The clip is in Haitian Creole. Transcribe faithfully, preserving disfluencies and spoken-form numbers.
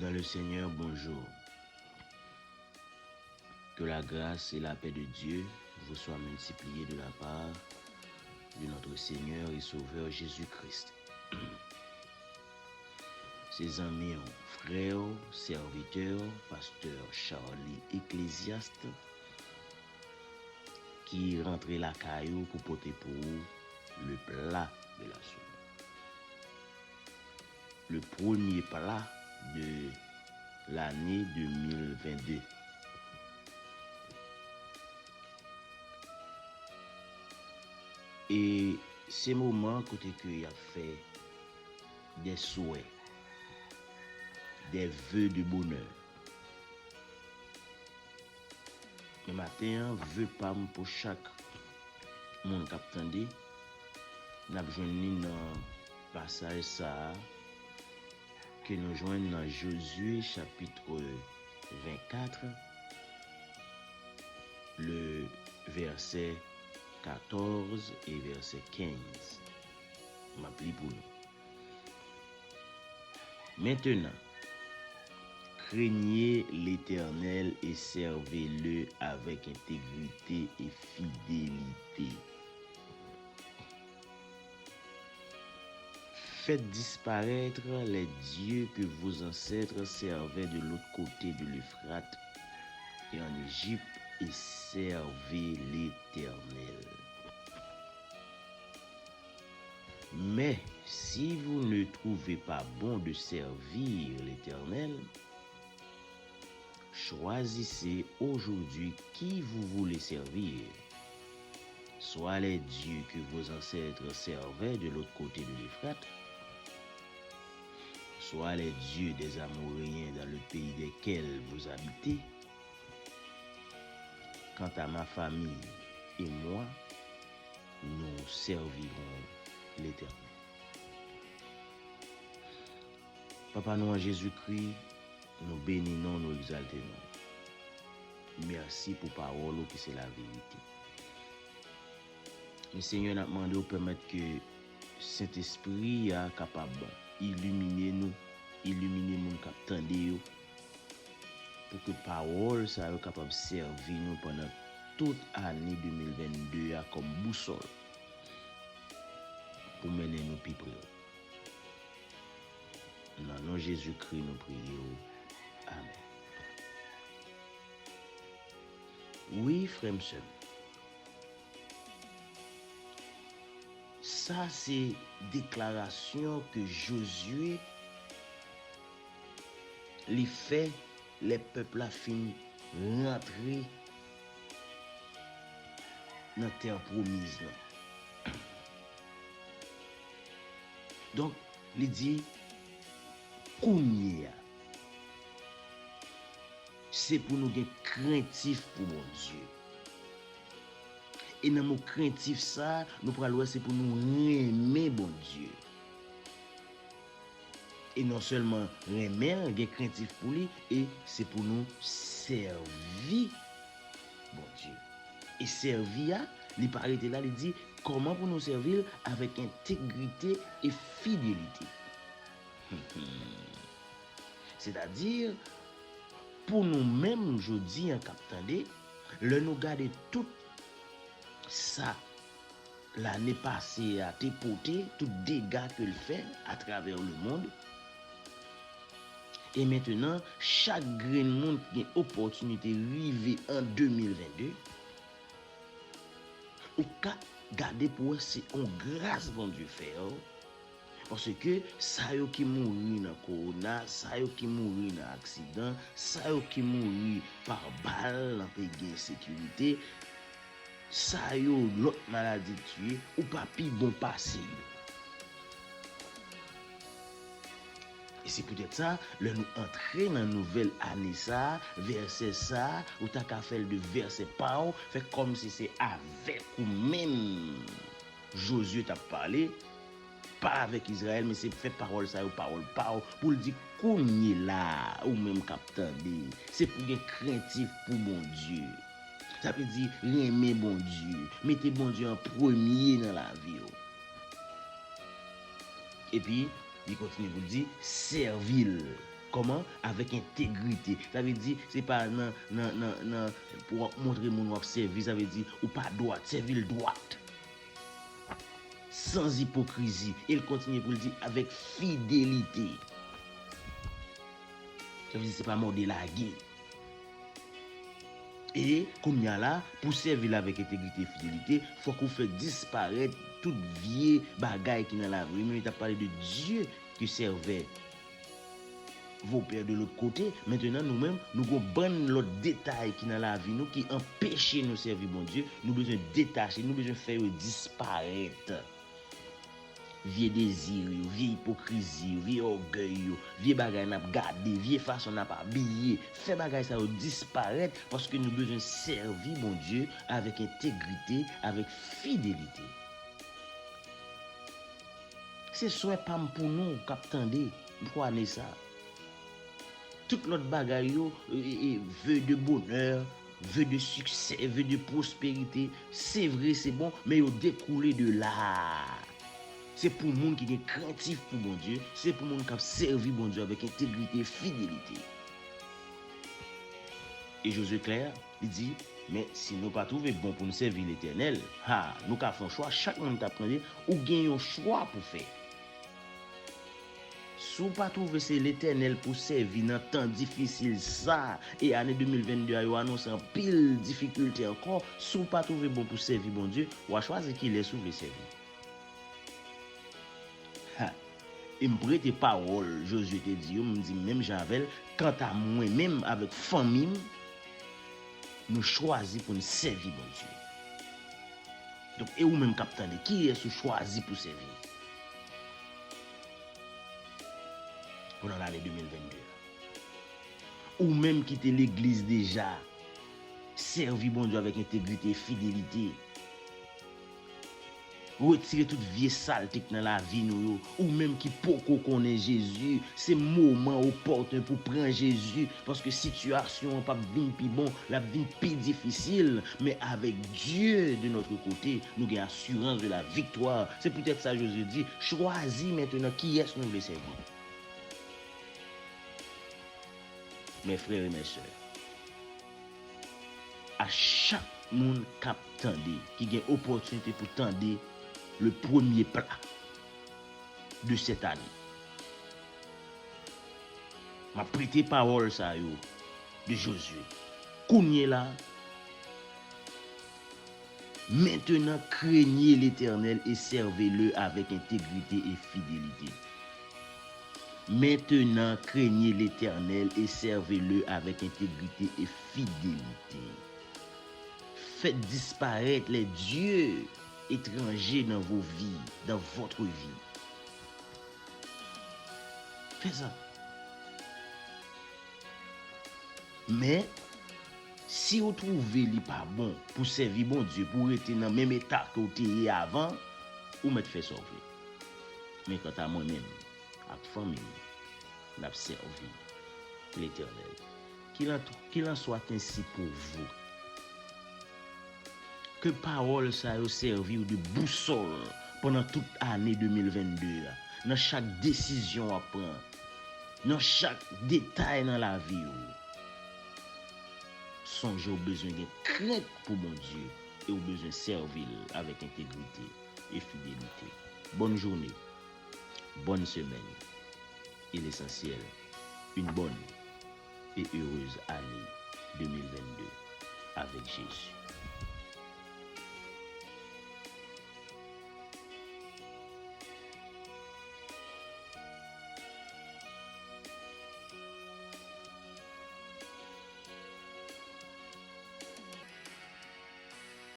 Dans le Seigneur, bonjour. Que la grâce et la paix de Dieu vous soient multipliées de la part de notre Seigneur et Sauveur Jésus-Christ. Se zanmi w, frè w, sèvitè w, pastè Charly Ecclésiaste, ki rantre lakay ou pou pote pou ou le plat de la semaine. Le premier plat de l'année deux mille vingt-deux. E se moman kote ke y ap fè des souhaits, des vœux de bonheur. Men maten an, ve pa m pou chak moun k ap tande, n ap jwenn li nan pasaj sa a ke nou jwenn nan Jozye chapit vennkat, le vèsè katòz e vèsè kenz. M ap li pou nou. Maintenant, craignez l'Éternel et servez-le avec intégrité et fidélité. Faites disparaître les dieux que vos ancêtres servaient de l'autre côté de l'Euphrate et en Égypte et servez l'Éternel. Mais si vous ne trouvez pas bon de servir l'Éternel, choisissez aujourd'hui qui vous voulez servir, soit les dieux que vos ancêtres servaient de l'autre côté de l'Euphrate, soit les dieux des Amoréens dans le pays desquels vous habitez. Quant à ma famille et moi, nous servirons l'Éternel. Papa nou an Jezikri, nou beni non w, nou egzalte non w. Mèsi pou pawòl ou ki se laverite. Men Senyè, n ap mande w pèmèt ke Sentespri a kapab ilimine nou, ilimine moun k ap tande yo, pou ke pawòl sa yo kapab sèvi nou pandan tout ane de mil vennde a kòm bousòl pou mennen nou pi pre w. Nan non Jezikri nou priye w. Amèn. Wi, frè m, sè m, sa se deklarasyon ke Jozye li fè lè pèp la fin rantre nan tè pwomiz lan. Donk, li di, kounye a, se pou nou gen krentif pou Bondye. E nan mo krentif sa a, nou pral wè se pou nou renmen Bondye. E non sèlman renmen l, gen krentif pou li, e se pou nou sèvi Bondye. E sèvi a, li pa rete la, li di, kòman pou nou sèvi l? Avèk entegrite e fidelite. Sètadi, pou nou menm jodi a k ap tande, lè nou gade tout sa lane pase a te pote, tout dega ke l fè atravè lemonn, e mentenan, chak grenn moun ki gen opòtinite rive an de mil vennde, ou ka gade pou wè se yon gras Bondye fè w. Paske sa yo ki mouri nan kowona, sa yo ki mouri nan aksidan, sa yo ki mouri pa bal nan peyi gen ensekirite, sa yo lòt maladi tiye, ou pa pi bon pase yo. E se poutèt sa, lè nou antre nan nouvèl ane sa a, vèsè sa a, ou ta ka fè l de vèsè pa w, fè kòmsi se avèk ou menm Jozye t ap pale, pa avèk Izrayèl, men se fè pawòl sa yo pawòl pa w, pou l di, kounye la a, ou menm k ap tande, se pou gen krentif pou Bondye. Sa vle di, renmen Bondye, mete Bondye an premye nan lavi w. Epi, li kontinye pou l di, sèvi l Kòman? Avèk entegrite. Sa vle di, se pa nan, nan, nan, nan, pou w ap montre moun w ap sèvi, sa vle di, ou pa dwat, sèvi l dwat. San ipokrizi. E l kontinye pou l di, avèk fidelite. Sa vle di, se pa mòde lage. E kounye a la, pou sèvi l avèk entegrite e fidelite, fòk ou fè disparèt tout vye bagay ki nan lavi w. Li menm li t ap pale de Dieu que servait vos pères de l'autre côté. Mentnan, nou menm, nou gon bann lòt detay ki nan lavi nou ki anpeche nou sèvi Bondye. Nou bezwen detache, nou bezwen fè yo disparèt. Vye dezi yo, vye ipokrizi yo, vye ògèy yo, vye bagay n ap gade, vye fason n ap abiye. Fè bagay sa yo disparèt paske nou bezwen sèvi Bondye avèk entegrite, avèk fidelite. Se swè pa m pou nou k ap tande pou ane sa. Tout lòt bagay yo, e, e, e, vœux de bonheur, vœux de succès, vœux de prospérité, se vre, se bon, men yo dekoule de la. Se pou moun ki gen krentif pou Bondye, se pou moun k ap sèvi Bondye avèk entegrite e fidelite. E Josué klè, li di, men si nou pa twouve bon pou n sèvi Letènèl, ha, nou ka fè yon chwa, chak moun k ap tande, ou gen yon chwa pou fè. Si w pa twouve se Letènèl pou w sèvi nan tan difisil sa, e ane de mil vennde a yo anonse anpil difikilte ankò, si w pa twouve bon pou sèvi Bondye, w a chwazi kilès ou vle sèvi. Ha! E m prete pawòl Josué te di yo, m di menm jan avè l, kanta mwen menm avèk fanmi m, nou chwazi pou n sèvi Bondye. Donk, e ou menm k ap tande, kiyès ou chwazi pou sèvi? Pandan lane de mil vennde a. Ou menm ki te legliz deja, sèvi Bondye avèk entegrite e fidelite. Retire tout vye salte k nan lavi nou yo. Ou menm ki poko konnen Jezi, se moman opòten pou pran Jezi, paske sitiyasyon an p ap vin pi bon, l ap vin pi difisil. Men avèk Dieu de notre côté, nou gen asirans de la victoire. Se poutèt sa Jezi di, chwazi mentnan kiyès nou vle sèvi. Mes frères et mes sœurs, a chak moun k ap tande, ki gen opòtinite pou tande le premier plat de cette année, m ap prete pawòl sa yo de Josué. Kounye la, maintenant, craignez l'Éternel et servez-le avec intégrité et fidélité. Maintenant, craignez l'Éternel et servez-le avec intégrité et fidélité. Faites disparaître les dieux étrangers dans vos vies, dans votre vie. Fè sa. Men, si w twouve li pa bon pou sèvi Bondye, pou w rete nan menm eta ke w te ye avan, ou mèt fè sa w vle. Men kanta mwen menm ak fanmi m, n ap sèvi Letènèl. Qu'il en, qu'il en soit ainsi pour vous. Ke pawòl sa yo sèvi w de bousòl pandan tout ane de mil vennde a, nan chak desizyon w ap pran, nan chak detay nan lavi w. Sonje w bezwen gen krent pou Bondye e w bezwen sèvi l avèk entegrite e fidelite. Bonne journée, bonne semaine et l'essentiel, une bonne et heureuse année deux mille vingt-deux avec Jésus.